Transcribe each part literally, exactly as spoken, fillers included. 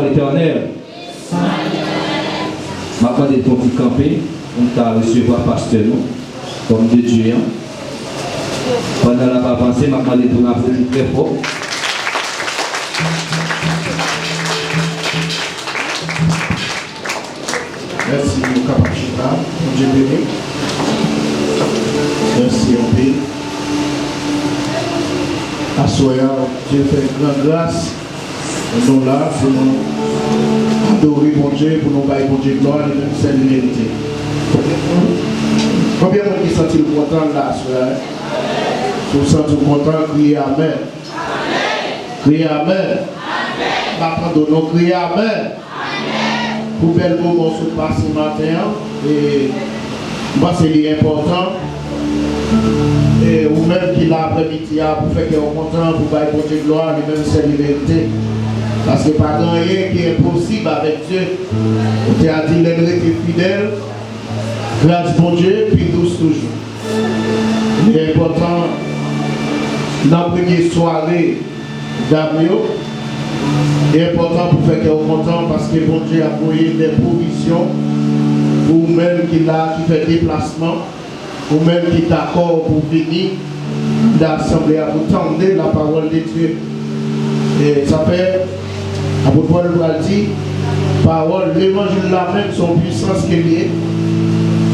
Letènèl. M ap mande pou n kanpe, pou n ka resevwa pastè nou, kòm de Dye an. Pandan l ap avanse, m ap mande pou n aplodi trè fò. Mèsi, nou kapab chita. Bondye beni. Mèsi anpil. Aswè a, Dye fè gran gras. Nou la pou nou adore Bondye, pou nou bay Bondye glwa, li menm sèl li merite. Konbyen moun ki santi l kontan la aswè a? Si w santi w kontan, kriye amèn. Kriye amèn. M pa tande w non, kriye amèn. Pou bèl moman w sot pase maten an, e m panse li enpòtan. E ou menm ki la aprèmidi a, pou fè kè w kontan, pou bay Bondye glwa, li menm sèl li merite. Paske pa gen anyen ki enposib avèk Dye. Kote a di, lè n rete fidèl, gras Bondye pi dous toujou. Li enpòtan nan premye sware dam yo. Li enpòtan pou fè kè w kontan paske Bondye ap voye de pwovizyon pou ou menm ki la, ki fè deplasman, ou menm ki dakò pou vini nan asanble a pou tande la parole de Dieu. E sa fè Apot Pòl pral di, pawòl levanjil la menm se yon pwisans ke li ye.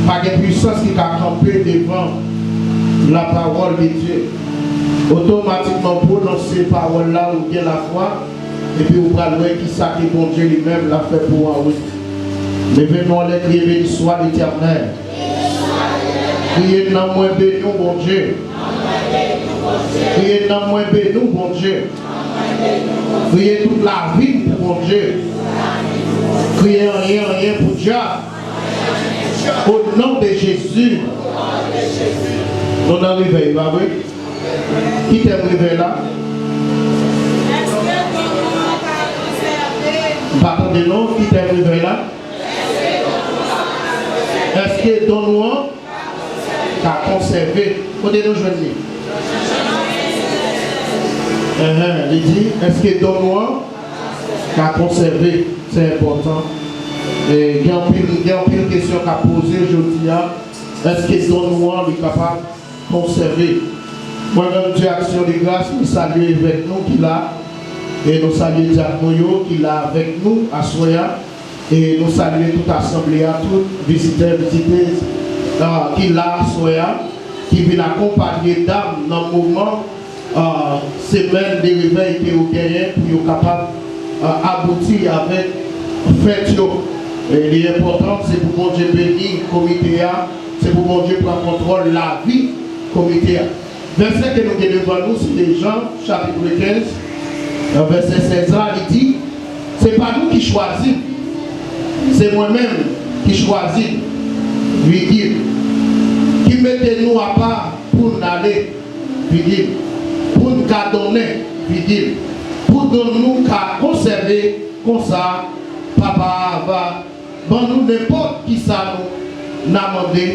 Pa gen pwisans ki ka kanpe devan la parole de Dieu. Otomatikman w pwononse pawòl la, ou gen lafwa, epi ou pral wè kisa ke Bondye li menm l ap fè pou ou an retou. Leve nou anlè, kriye, beni swa Letènèl. Kriye, nanm mwen beni w, Bondye. Kriye, nanm mwen beni w, Bondye. Kriye, tout lavi m pou Bondye. Kriye, anyen, anyen pou dyab. O non de Jezi. Nou nan revèy, pa vre? Ki tèm revèy la? M pa tande non, ki tèm revèy la? Èske don nou an ka konsève? Kote nou jwenn li? Enhen, li di, èske don nou an ka konsève? Se enpòtan. E gen anpil, gen anpil kesyon k ap poze jodi a. Èske don nou an, li kapab konsève? Mwen menm, Dye Aksyon de Gras, mwen salye evèk nou ki la. E nou salye dyak nou yo ki la avèk nou aswè a. E nou salye tout asanble a, tout vizitè, vizitez, ah, ki la aswè a, ki vin akonpanye dam nan moman, ah, semèn de revèy ke yo genyen pou yo kapab, ah, abouti avèk fèt yo. E li enpòtan, se pou Bondye beni komite a, se pou Bondye pran kontwòl lavi komite a. Vèsè ke nou gen devan nou, se de Jan, chapit kenz, nan vèsè sèz la, li di, se pa nou ki chwazi l, se mwen menm ki chwazi l, vigil, ki mete nou apa pou n ale, vigil, pou n ka donnen, vigil, pou don nou ka konsève, konsa, Papa a va ban nou nenpòt kisa nou n a mande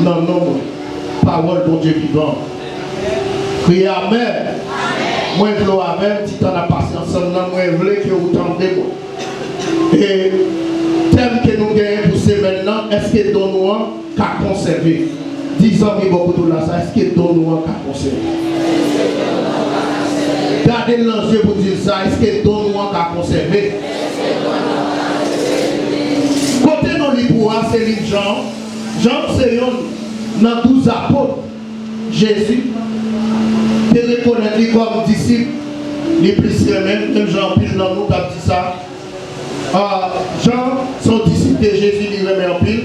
nan non mwen. Pawòl Bondye vivan. Kriye amèn. Mwen vle w avè m, ti tan n ap pase ansanm nan, mwen vle ke ou tande mwen. E tèm ke nou genyen pou semèn nan, èske don nou an ka konsève? Di zanmi bò kote w la sa, èske don nou an ka konsève? Gade l nan zye pou di l sa, èske don nou an ka konsève? Kote nou li pou a, se liv Jan. Jan se yonn nan douz apot Jezi te rekonèt li kòm disip li plis renmen, menm jan anpil nan nou t ap di sa. Ah, Jan se yon disip ke Jezi li renmen anpil.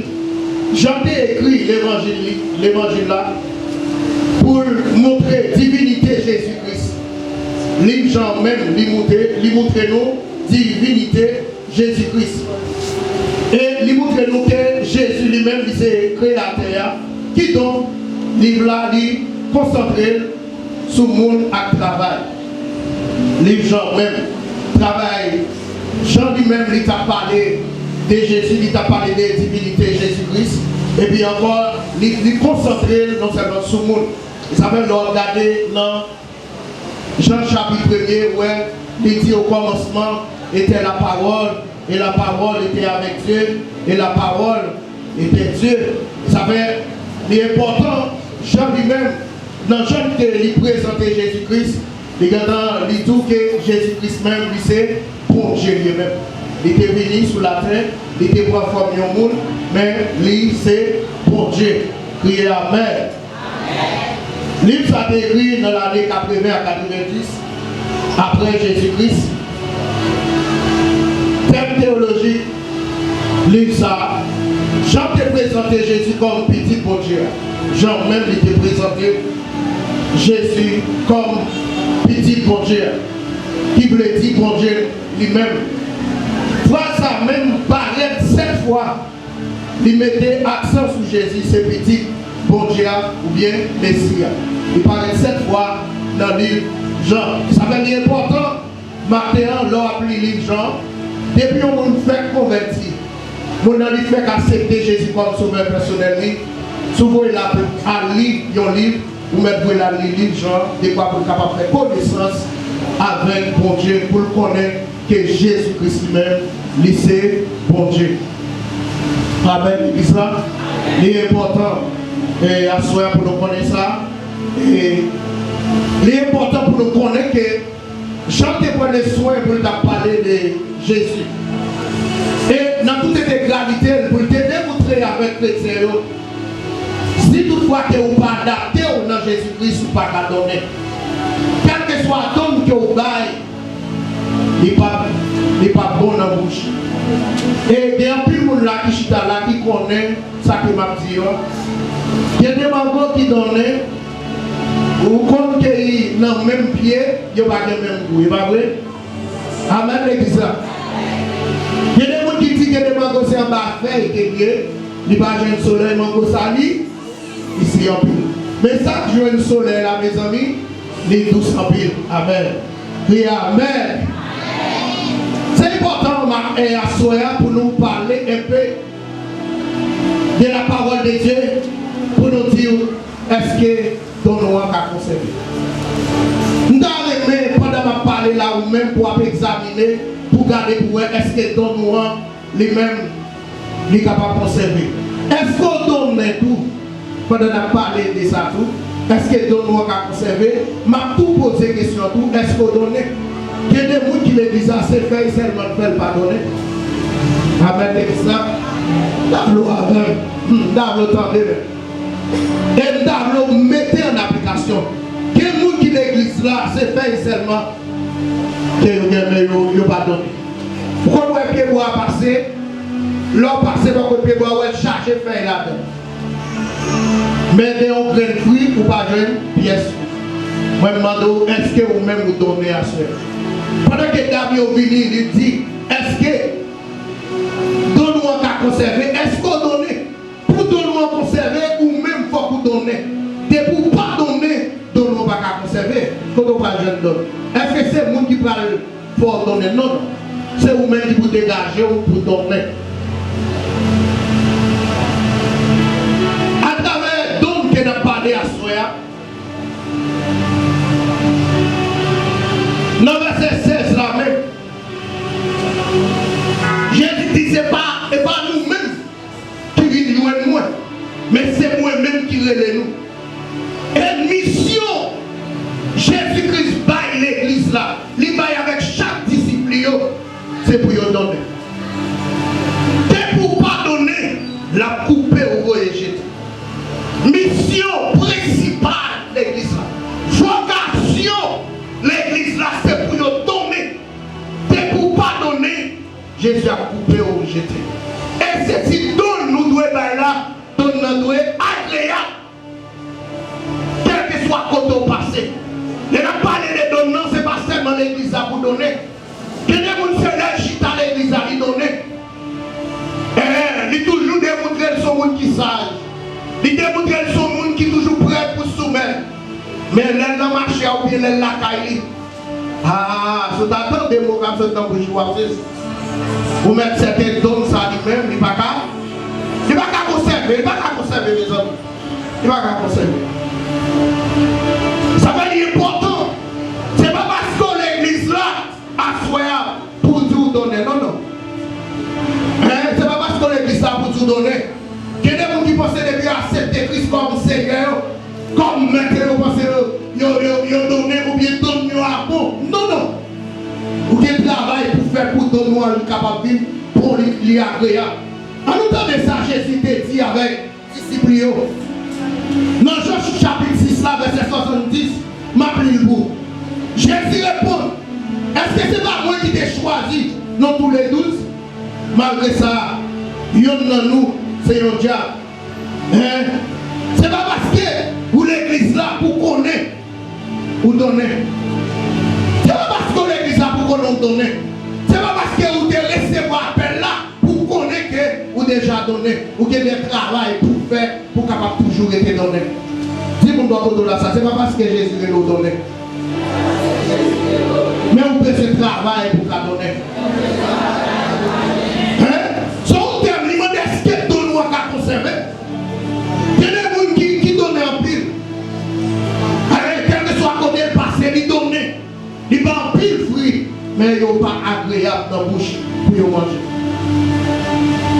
Jan te ekri levanjil li, levanjil la, pou l montre divinite Jezi Kris. Liv Jan menm, li montre, li montre nou divinite Jezi Kris. E li montre nou ke Jezi li menm, li se kreyatè a. Kidonk, liv la, li konsantre l sou moun ak travay. Liv Jan menm, travay Jan li menm, li t ap pale de Jezi, li t ap pale de divinite Jezi Kris. Epi ankò, li, li konsantre l non sèlman sou moun. E sa fè lè w ap gade nan Jan chapit premye, ou wè, li di okòmansman, était la parole, et la parole était avec Dieu, et la parole était Dieu. Sa fè, li enpòtan, Jan li menm, nan jan li te, li prezante Jezi Kris, li gentan, li di w ke Jezi Kris menm, li se Bondye li menm. Li te vini sou latè, li te pran fòm yon moun, men li se Bondye. Kriye amèn. Liv sa te ekri nan lane katreven a katrevendis apre Jezi Kris. Tèm teyolojik liv sa a, Jan te prezante Jezi kòm Pitit Bondye a. Jan menm li te prezante Jezi kòm Pitit Bondye a, ki vle di Bondye li menm. Fraz sa menm parèt sèt fwa. Li mete aksan sou Jezi se Pitit Bondye a oubyen Mesi a. Li parèt sèt fwa nan liv Jan. Sa fè li enpòtan maten an, lè w ap li liv Jan, depi yon moun fèk konvèti, moun nan li fèk aksepte Jezi kòm Sovè pèsonèl li, si w voye l al li yon liv, ou mèt voye l al li liv Jan, dekwa pou l kapab fè konesans avèk Bondye, pou l konnen ke Jezi Kris li menm, li se Bondye. Amèn, legliz la. Li enpòtan, e, aswè a pou nou konnen sa. E, li enpòtan pou nou konnen ke Jan te pran le swen pou l t ap pale de Jezi. E nan tout entegralite l, pou l te demontre avèk kretyen yo, si toutfwa ke ou pa adapte w nan Jezi Kris, ou pa ka donnen. Kèlkeswa don ke w bay, li p ap, li p ap bon nan bouch. E gen anpil moun la ki chita la ki konnen sa ke m ap di yo. Gen de mango ki donnen, ou konn ke li nan menm pye, yo pa gen menm gou, e pa vre? Amèn, legliz la. Gen de moun ki di gen de mango se anba fèy ke l ye, li pa jwenn solèy, mango sa li, li si anpil. Men sa k jwenn solèy la, mezanmi, li dous anpil. Amèn. Kriye amèn. Se enpòtan, ma-, e, aswè a pou nou pale enpe de la parole de Dieu, pou nou di w èske don nou an ka konsève. M ta renmen, pandan m ap pale la, ou menm pou w ap egzamine, pou gade pou wè èske don nou an, li menm, li kapab konsève. Èske w donnen tou? Pandan n ap pale de sa tou, èske don nou an ka konsève? M ap tou poze kesyon tou, èske w donnen? Gen de moun ki legliz la, se fèy sèlman l fè, l pa donnen. Amèn, legliz la. M ta vle w avè m. Hmm, m ta vle w tande menm. E m ta vle w mete an aplikasyon. Gen moun ki legliz la, se fèy sèlman ke yo gen, men yo, yo pa donnen. Ou konn wè pyebwa a pase, lè w pase bò kote pyebwa a, ou wè l chaje fèy ladan l. Men gen yon grenn fwi, ou pa jwenn pyès fwi. Mwen, m mande w, èske ou menm ou donnen aswè? Pandan ke dam yo vini, li di, èske don nou an ka konsève? Èske w donnen? Pou don nou an konsève, ou menm fòk ou donnen. Depi w pa donnen, don nou an pa ka konsève. Kote w pral jwenn don? Èske se moun ki pral fè w donnen? Non, non. Se ou menm ki pou degaje w pou donnen. Atravè don ke n ap pale aswè a, nan vèsè sèz la menm, Jezi di, se pa, e pa nou menm ki vin jwenn mwen, men se mwen menm ki rele nou. E misyon Jezi Kris bay legliz la, li bay avèk chak disip li yo, se pou yo donnen. Depi w pa donnen, l ap koupe w, voye jete. Misyon prensipal legliz la, vokasyon legliz la, se pou yo donnen. Depi w pa donnen, Jezi ap koupe w, jete. E se ti don nou dwe bay la, don nan dwe agreyab. Kèlkeswa kote w pase. Lè n ap pale de don nan, se pa sèlman legliz la pou donnen. Gen de moun se lè l chita legliz la, li donnen. Eh, li toujou demontre l se yon moun ki saj. Li demontre l se yon moun ki toujou prè pou soumèt. Men lè l nan mache a oubyen lè l lakay li, ah, si w ta tande mo k ap sot nan bouch ou, w ap sezi. Ou mèt sèten don sa li menm, li pa ka, li pa ka konsève, li pa ka konsève, mezanmi. Li pa ka konsève. Sa fè li enpòtan. Se pa paske w legliz la aswè a pou w di w Non, non. Ou gen travay pou fè pou don nou an li kapab vin bon, li, li agreyab. Ann nou tande sa Jezi te di avèk disip li yo. Nan Jan chapit sis la, vèsè swasanndis, m ap li l pou ou. Jezi reponn, èske se pa mwen ki te chwazi nou toule douz? Malgre sa, yonn nan nou se yon dyab. Hein? Se pa paske ou legliz la pou konnen ou donnen. Se pa paske ou legliz la pou konnen ou donnen. Se pa paske ou te resevwa apèl la pou konnen ke ou deja donnen. Ou gen de travay pou fè pou kapab toujou rete donnen. Di moun bò kote w la sa, se pa paske Jezi rele w donnen. Men ou bezwen travay pou ka donnen. Hein? Se yon tèm, li mande èske don nou an ka konsève? Gen de moun ki, ki donnen anpil. Alè, kèlkeswa kote l pase, li donnen. Li bay anpil fwi, men yo pa agreyab nan bouch pou yo manje.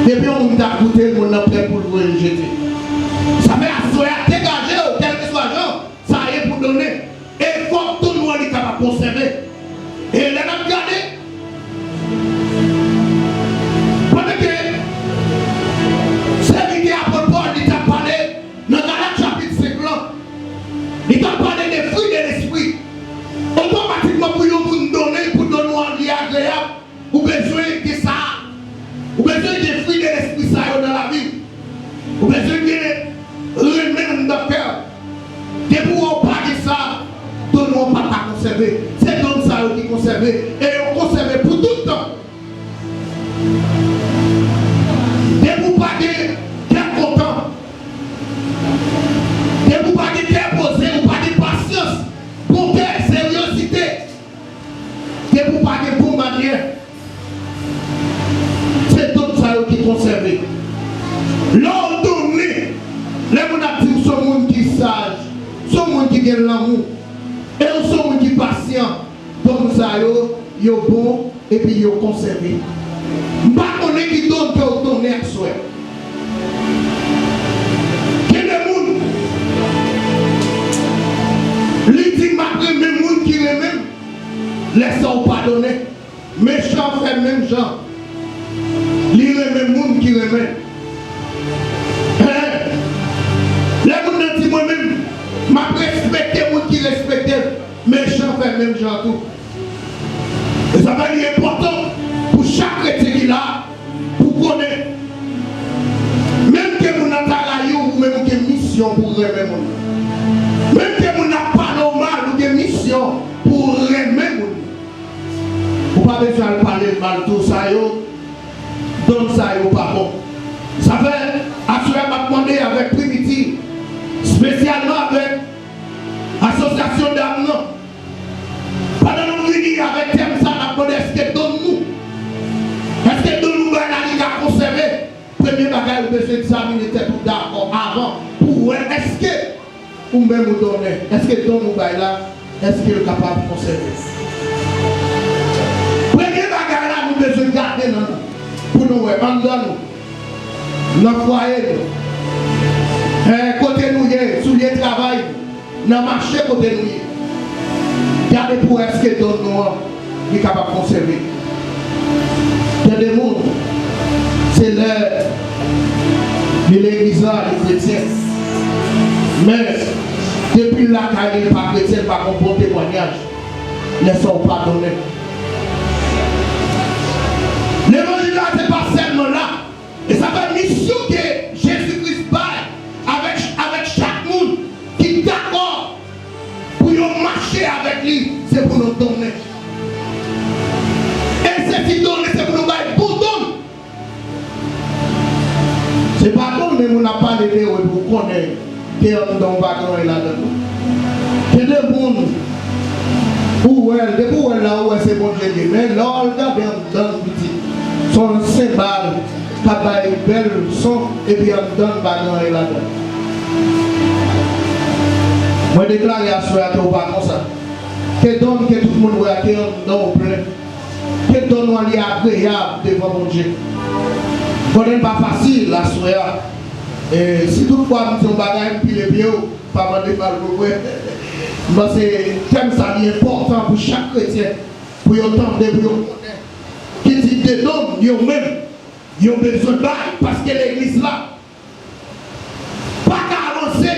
Depi yon moun ta goute l, moun nan prè pou l voye l jete. Sa fè aswè a, degaje w, kèlkeswa jan sa ye pou donnen. E fòk don nou an li kapab konsève. E lè n ap gade, pandan ke sèvitè apot Pòl li t ap pale nan Galat chapit senk lan, li t ap pale de fwi de lespri. Otomatikman, pou yon moun donnen, pou don nou an li agreyab, ou bezwen gen sa. Ou bezwen gen fwi de lespri sa yo nan lavi w. Ou bezwen gen renmen anndan kè w. Depi w pa gen sa, don nou an pa ka konsève. Se don sa yo ki konsève. E yo konsève pou tout tan. Depi w pa gen kè kontan, depi w pa gen kè poze, ou pa gen pasyans, bontè, seryozite, depi w pa gen bon manyè, se don sa yo ki konsève. Lè w donnen, lè moun ap di w se yon moun ki saj, se yon moun ki gen lanmou, e w se yon moun ki pasyan, don sa yo, yo bon, epi yo konsève. M pa konnen ki don ke w donnen aswè. Gen de moun, li di, "M ap renmen moun ki renmen m." Lè sa w pa donnen. Mechan fè menm jan. Li renmen moun ki renmen l. Hein? Lè moun nan di, "Mwen menm, m ap respekte moun ki respekte m." Mechan fè menm jan tou. E sa fè li enpòtan pou chak kretyen ki la pou konnen, menm ke moun nan ta rayi w, ou menm ou gen misyon pou w renmen moun nan. Menm ke moun nan ap pale w mal, ou gen misyon pou w renmen moun nan. Ou pa bezwen al pale l mal tou, sa yo, don sa yo pa bon. Sa fè, aswè a m ap mande avèk Primiti, espesyalman avèk asosyasyon dam nan, pandan nou vini avèk tèm sa, n ap mande èske don nou, èske don nou bay la li ka konsève? Premye bagay, ou bezwen egzamine tèt ou dabò avan pou w wè èske ou menm ou donnen, èske don ou bay la, èske l kapab konsève? Premye bagay la, nou bezwen gade nan nou, pou nou wè anndan nou, nan fwaye nou, eh, kote nou ye, sou lye travay nou, nan mache kote nou ye. Gade pou wè èske don nou an, li kapab konsève. Gen de moun, se lè li legliz la, li kretyen. Men, depi l lakay li, li pa kretyen, li pa gon bon temwayaj. Lè sa w pa donnen. Levanjil la, se pa sèlman la. E sa fè misyon ke Jezi Kris bay avèk, avèk chak moun ki dakò pou yo mache avèk li, se pou nou donnen. E se ki donnen, se pou nou bay bon don. Se pa donnen moun ap pale de ou epi ou konnen ke anndan w pa gen anyen ladan l. Gen de moun, ou wè l, depi w wè l la, ou wè se Bondye l ye. Men lè w al gade anndan l, pitit, se yon senbal k ap bay bèl son, epi anndan l pa gen anyen ladan l. Mwen deklare aswè a ke w pa konsa. Ke don ke tout moun wè a, ke anndan w plen. Ke don nou an li agreyab devan Bondye. Konnen l pa fasil aswè a. E si toutfwa m di yon bagay, m pile pye w, pa mande m al pou mwen. M panse tèm sa li enpòtan. pou chak kretyen, pou yo tande, pou yo konnen ki tip de don yo menm yo bezwen bay, paske legliz la pa ka avanse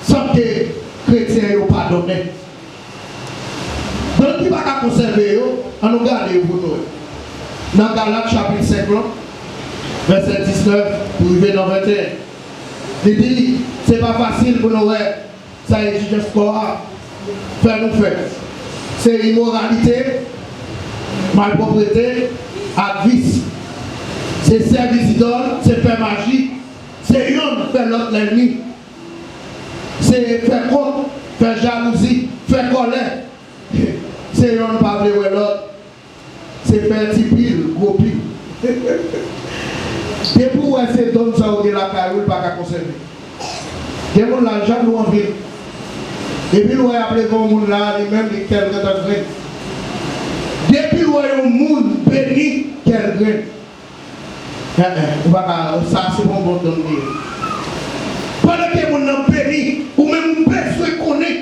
san ke kretyen yo pa donnen. Don ki pa ka konsève yo, ann nou gade yo pou nou wè. Nan Galat chapit senk lan, vèsè diznèf pou rive nan venteyen, li di, se pa fasil pou nou wè sa egzijans kò a fè nou fè. Se imoralite, malpwoprete, ak vis. Se sèvis idòl, se fè maji, se yonn fè lòt lènmi. Se fè kont, fè jalouzi, fè kòlè. Se yonn pa vle wè lòt. Se fè ti pil, gwo pil. Depi w wè se don sa w gen lakay ou, l pa ka konsève. Gen moun la, l jalou anpil. Depi l wè y ap leve yon moun la, li menm, li kè l gentan grenn. Depi l wè yon moun beni, kè l grenn. Eh, eh, ou pa ka, sa se pa yon bon don li ye. Pandan ke moun nan beni, ou menm ou bezwen konnen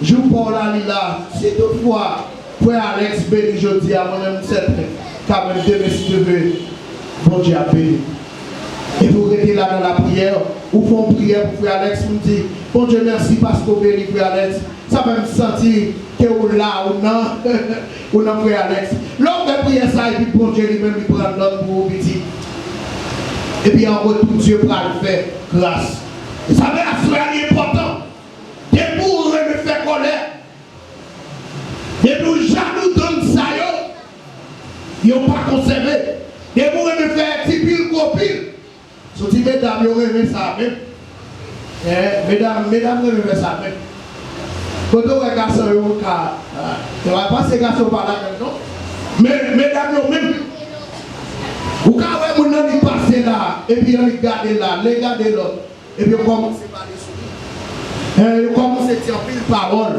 jou pa w la li la. Si toutfwa frè Alex beni jodi a, mwen menm m sèten, kanmenm demen si Dye ve, Bondye ap beni. Epi w rete la nan lapriyè, ou fè yon priyè pou frè Alex, m di, Bondye mèsi paske w beni frè Alex. Sa fè m santi ke ou la, ou nan, ou nan frè Alex. Lè w fè priyè sa, epi Bondye li menm li pran nòt pou ou, pitit. Epi an retou, Dye pral fè gras. Sa fè aswè a li enpòtan. Depi w renmen fè kòlè, depi w jalou don sa yo, yo pa konsève. Depi w renmen fè ti pil gwo pil, soti medam yo renmen sa menm. Eh, medam, medam renmen fè sa menm. Kote w wè gason yo ka, ah, yo pa panse gason pa la menm non. Men medam yo menm, ou ka wè moun nan li pase la, epi annik gade la, lè gade lòt. Epi yo kòmanse pale sou li. Eh, yo kòmanse di anpil pawòl.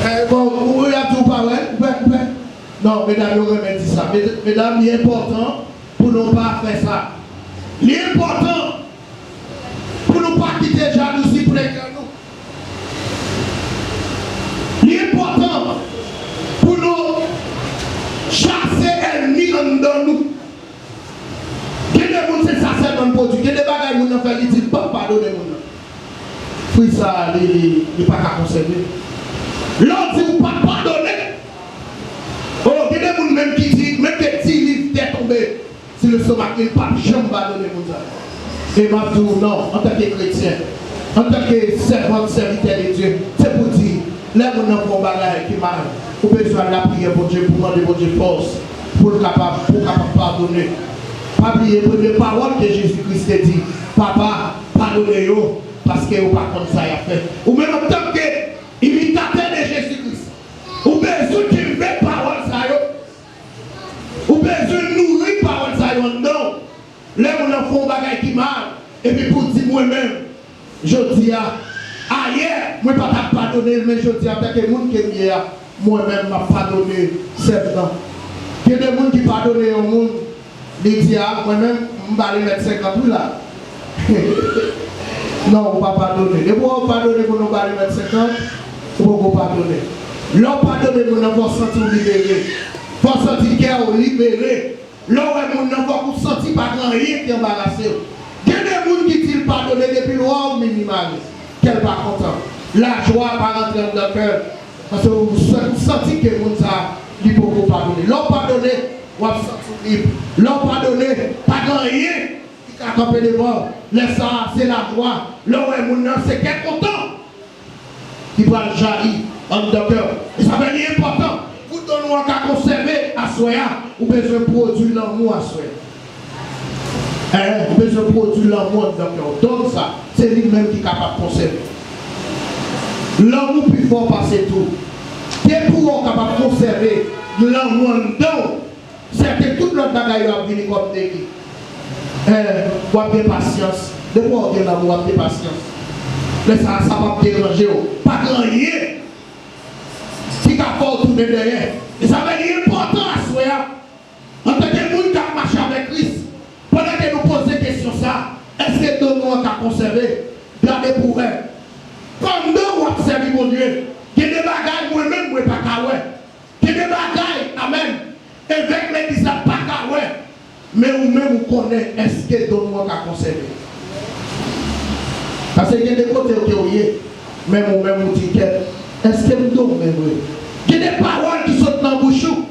Eh, bon, ou, ou, y ap di w pa wè, ou pè, ou pè. Non, medam yo renmen di sa. Med-, medam, li enpòtan pou nou pa fè sa. Li enpòtan pou nou pa kite jalouzi plen kè nou. Li enpòtan pou nou chase ènmi anndan nou. Gen de moun se sa sèlman l pwodui. Gen de bagay moun nan fè, li di l p ap padone moun nan. Fwi sa a, li, li, li pa ka konsève. Lè w di ou p ap padone, o, gen de moun menm ki di, menm ke di liv tè tonbe, si lestomak li, li p ap janm padone moun sa yo. E m ap di w non, antanke kretyen, antanke sèvant, sèvitè de Dye, se pou di, lè moun nan fè yon bagay ki mal, ou bezwen al lapriyè Bondye pou mande Bondye fòs, pou l kapab, pou w kapab padone. Pa bliye premye pawòl ke Jezi Kris te di, Papa, padone yo, paske yo pa konn sa y ap fè. Ou menm antanke imitatè de Jezi Kris, ou bezwen kenbe pawòl sa yo. Ou bezwen nouri pawòl sa yo anndan w. Lè moun nan fè yon bagay ki mal, epi pou w di, mwen menm, jodi a, ayè, mwen pa t ap padone l, men jodi a, antanke moun ke m ye a, mwen menm, m ap padone sèvant lan. Gen de moun ki padone yon moun, li di, a, mwen menm, m ba li mèt senkant wi la. Non, ou pa padone. Depi w padone moun nan, ou ba li mèt senkant, ou poko padone. Lè w padone moun nan, fò w santi w libere. Fò w santi kè w libere. Lè w wè moun nan, fòk ou santi pa gen anyen ki anbarase w. Gen de moun ki di l padone, depi l wè w minimalize, kè l pa kontan. Lajwa pa rantre anndan kè l. Paske ou sa-, ou santi ke moun sa a, li poko padone. Lè w padone, w ap santi w lib. Lè w padone, pa gen anyen ki ka kanpe devan w. Lè sa a, se lajwa. Lè w wè moun nan, se kè kontan ki pral jayi anndan kè w. E sa fè li enpòtan pou don nou an ka konsève aswè a, ou bezwen pwodui lanmou aswè a. Hein, ou bezwen pwodui lanmou anndan kè w. Don sa, se li menm ki kapab konsève. Lanmou pi fò pase tou. Depi w kapab konsève lanmou anndan w, sèten tout lòt bagay yo ap vini kòm degi. Eh, w ap gen pasyans. Depi w gen lanmou, w ap gen pasyans. Lè sa a, sa p ap deranje w. Pa gen anyen ki ka fè w tounen dèyè. E sa fè li enpòtan aswè a, antanke moun k ap mache avèk Kris, pandan ke nou poze kesyon sa a, èske don nou an ka konsève? Gade pou w wè. Pandan w ap sèvi Bondye, gen de bagay mwen menm mwen pa ka wè. Gen de bagay, amèn, evèk legliz la pa ka wè. Men ou menm ou konnen èske don ou an ka konsève. Paske gen de kote ke ou ye, menm ou menm ou di kèt, èske m donnen vre? Gen de pawòl ki sot nan bouch ou,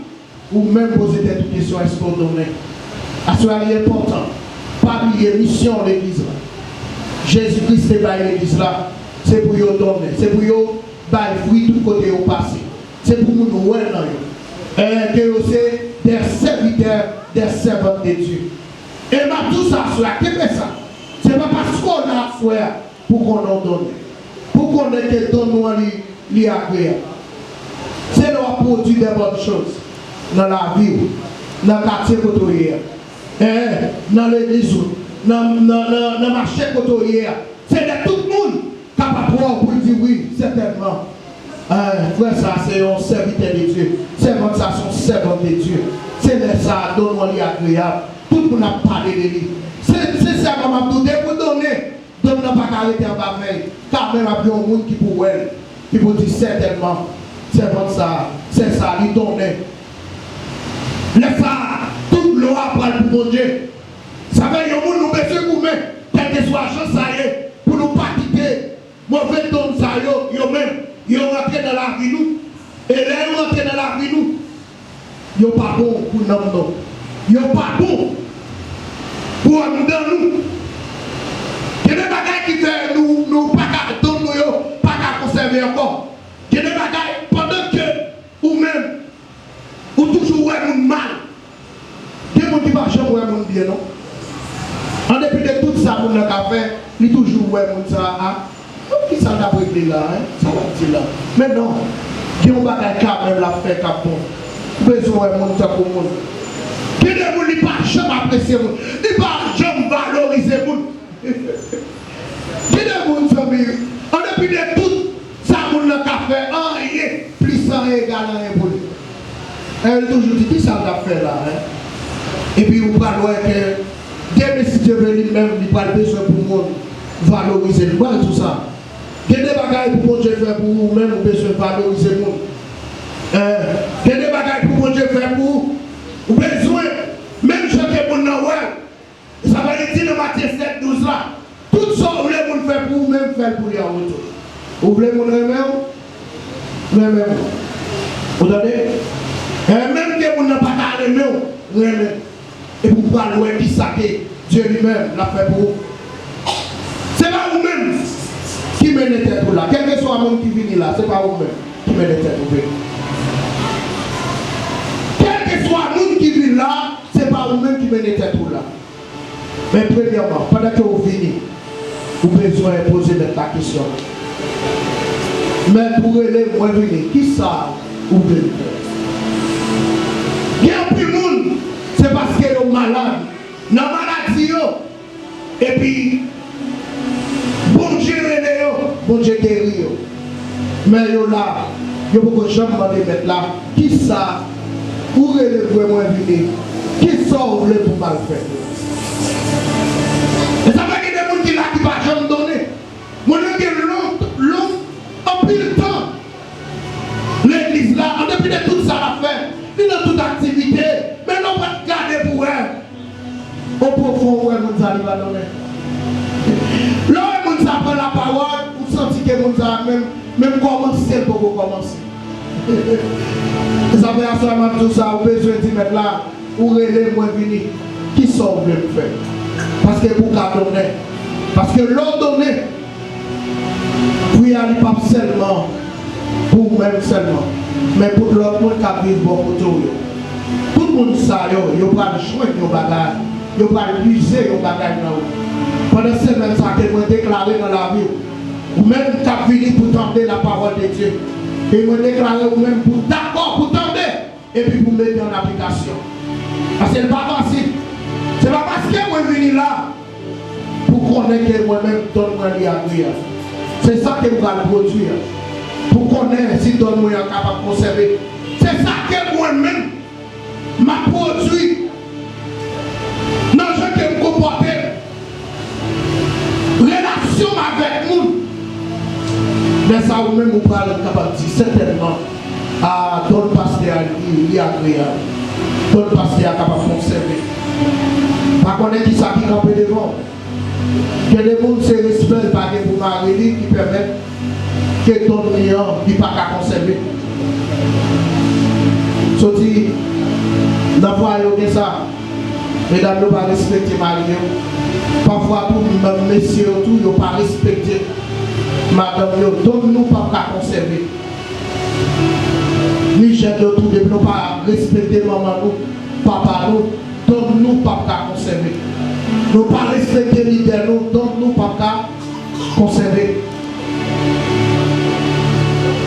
ou menm poze tèt ou kesyon, èske w donnen? Aswè a li enpòtan. Pa bliye misyon legliz la. Jezi Kris te bay legliz la, se pou yo donnen, se pou yo bay fwi tout kote yo pase. Se pou moun wè nan yo. Eh, ke yo se des serviteurs, des servantes de Dieu. E m ap di w sa aswè a, kenbe sa. Se pa paske w la aswè a pou konnen w donnen. Pou konnen ke don nou an li, li agreyab. Se lè w ap pwodui de bòn choz nan lavi w, nan katye kote w ye a, eh, nan legliz ou, nan, nan, nan, nan mache kote w ye a. Se lè tout moun kapab wè w pou l di wi, sètènman. Eh, frè sa a se yon sèvitè de Dye. Sèvant sa a se yon sèvant de Dye. Se lè sa a, don nou an li agreyab. Tout moun ap pale de li. Se, sensèman, m ap di w, depi w donnen, don nan pa ka rete anba fèy. Kanmenm ap gen yon moun ki pou wè l, ki pou di sètènman, sèvant sa a, sè sa a, li donnen. Lè sa a, tout glwa pral pou Bondye. Sa fè yon moun nou bezwen goumen, kèlkeswa jan sa ye, pou nou pa kite move don sa yo, yo menm, yo rantre nan lavi nou. E lè yo rantre nan lavi nou, yo pa bon pou nanm nou. Yo pa bon pou anndan nou. Gen de bagay ki fè nou, nou pa ka, don nou yo pa ka konsève ankò. Gen de bagay, pandan ke ou menm, ou toujou wè moun mal. Gen moun ki pa janm wè moun byen, non. An depi de tout sa moun nan ka fè, li toujou wè moun sa a. Kisa l t ap regle la, en? Sa l ap di la? Men non, gen yon bagay kanmenm l ap fè k ap bon. Ou bezwen wè moun tankou moun. Gen de moun, li pa janm apresye moun. Li pa janm valorize moun. Gen de moun, zanmi, an depi de tout sa moun nan ka fè, anyen, plis anyen egal anyen pou li. E li toujou di, kisa l t ap fè la, en? Epi ou pral wè ke demen, si Dye vle, li menm, li pral bezwen pou moun valorize l. Ou pral di w sa. Gen de bagay pou Bondye fè pou ou, ou menm, ou bezwen valorize moun. Eh, gen de bagay pou Bondye fè pou ou, ou bezwen, menm jan ke moun nan wè l. Sa vle di nan Matye sèt douz la, tout sa w vle moun fè pou ou, menm fè l pou li an retou. Ou vle moun renmen w? Renmen moun. Ou tande? E menm ke moun nan pa ta renmen w, renmen l. Epi w pral wè kisa ke Dye li menm l ap fè pou ou. Se pa ou menm ki mennen tèt ou la. Kèlkeswa moun ki vini la, se pa ou menm ki mennen tèt ou vini. Kèlkeswa moun ki vin la, se pa ou menm ki mennen tèt ou la. Men premyèman, pandan ke w vini, ou bezwen poze Mèt la kesyon. Mèt, ou rele m, mwen vini. Kisa ou vle m fè? Gen anpil moun, se paske yo malad. Nan maladi yo, epi Bondye rele yo, Bondye geri yo. Men yo la, yo poko janm mande Mèt la, kisa ou rele m pou mwen vini? Kisa w vle pou m al fè? E sa fè gen de moun ki la ki pa janm donnen. Moun nan gen long, long, anpil tan legliz la, an depi de tout sa l ap fè, li nan tout aktivite, men lè w pral gade pou wè, o pwofon, ou wè moun sa li pa donnen. Lè w wè moun sa pran lapawòl, ou santi ke moun sa menm, menm kòmanse l poko kòmanse. Se sa fè aswè a m ap di w sa, ou bezwen di Mèt la, ou rele m, mwen vini. Kisa w vle m fè? Paske pou w ka donnen. Paske lè w donnen, pri a li p ap sèlman pou ou menm sèlman, men pou lòt moun k ap viv bò kote w yo. Tout moun sa yo, yo pral jwenn yon bagay, yo pral puize yon bagay nan ou. Pandan semèn sa ke mwen deklare nan lavi w, ou menm k ap vini pou tande la parole de Dieu, e mwen deklare ou menm pou dakò pou tande, epi pou mete an aplikasyon. Paske l pa fasil. Se pa paske mwen vini la pou konnen ke mwen menm, don mwen li agreyab. Se sa ke m pral pwodui a. Pou konnen si don mwen an kapab konsève. Se sa ke mwen menm, m ap pwodui nan jan ke m konpòte m, relasyon m avèk moun. Lè sa ou menm ou pral kapab di sètènman, A, don pastè a, li, li agreyab. Don pastè a kapab konsève. Pa konnen kisa ki kanpe devan w. Gen de moun, se respè l pa gen pou mari li ki pèmèt ke don li an, li pa ka konsève. Soti nan fwaye yo gen sa. Medam yo pa respekte mari yo. Pafwa tou, menm mesye yo tou, yo pa respekte madanm yo. Don nou p ap ka konsève. Ni jèn yo tou, depi nou pa respekte manman nou, papa nou, don nou p ap ka konsève. Nou pa respekte lidè nou, don nou p ap ka konsève.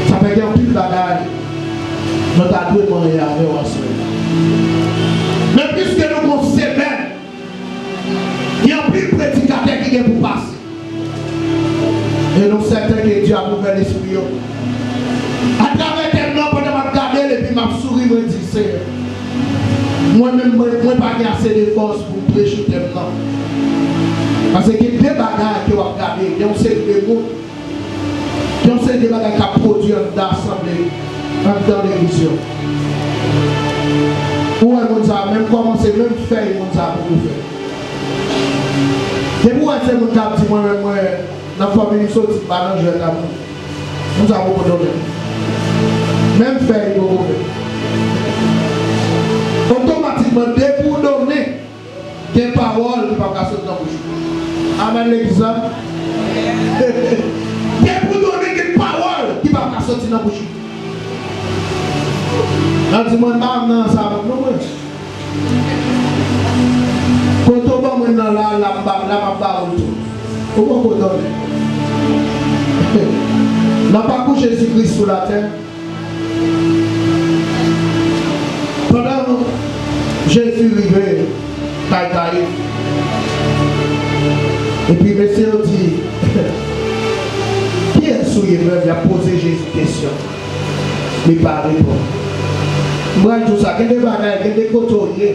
Sa fè gen anpil bagay nou ta dwe manyen avè w aswè. Men piske nou gon semèn, gen anpil predikatè ki gen pou pase. E nou sèten ke Dye ap ouvè lespri yo. Atravè tèm nan, pandan m ap gade l epi m ap souri, mwen di, Seyè, mwen menm, mwen, mwen pa gen ase de fòs pou m preche tèm nan. Paske gen de bagay ke w ap gade, gen yon seri de moun, gen yon seri de bagay k ap pwodui anndan asanble, anndan legliz yo. Ou wè moun sa, menm kòmanse, menm fèy moun sa poko fè. Depi w wè se moun k ap di mwen menm mwen nan fanmi li soti, m pa nan jwèt ak moun. Moun sa poko donnen. Menm fè li poko fè. Otomatikman, depi w donnen, gen pawòl ki p ap ka soti nan bouch ou. Amèn, legliz la. Depi w donnen, gen pawòl ki p ap ka soti nan bouch ou. Nan di mwen, m pa nan sa menm non, mwen. Kote w ban mwen nan la, la m ba, la m ap ba ou tou. Ou poko donnen. Nan pakou Jezi Kris sou latè, pandan Jezi rive kay Kayif, epi mesye yo di, "Kiyès ou ye, vèv?" Y ap poze Jezi kesyon. Li pa reponn. M pral di w sa, gen de bagay, gen de kote w ye.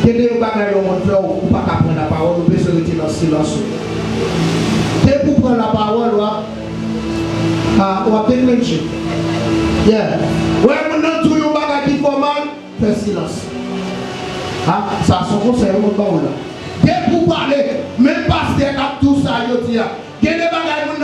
Gen de bagay yon moun fè w, ou pa ka pran lapawòl, ou bezwen rete nan silans ou. Depi w pran lapawòl, w ap, a, w ap deklenche. Yeah. Wè, moun nan di w yon bagay ki fè w mal, fè silans. A, sa se yon konsèy mwen ba w la. Depi w pale, menm pastè k ap di w sa jodi a, gen de bagay moun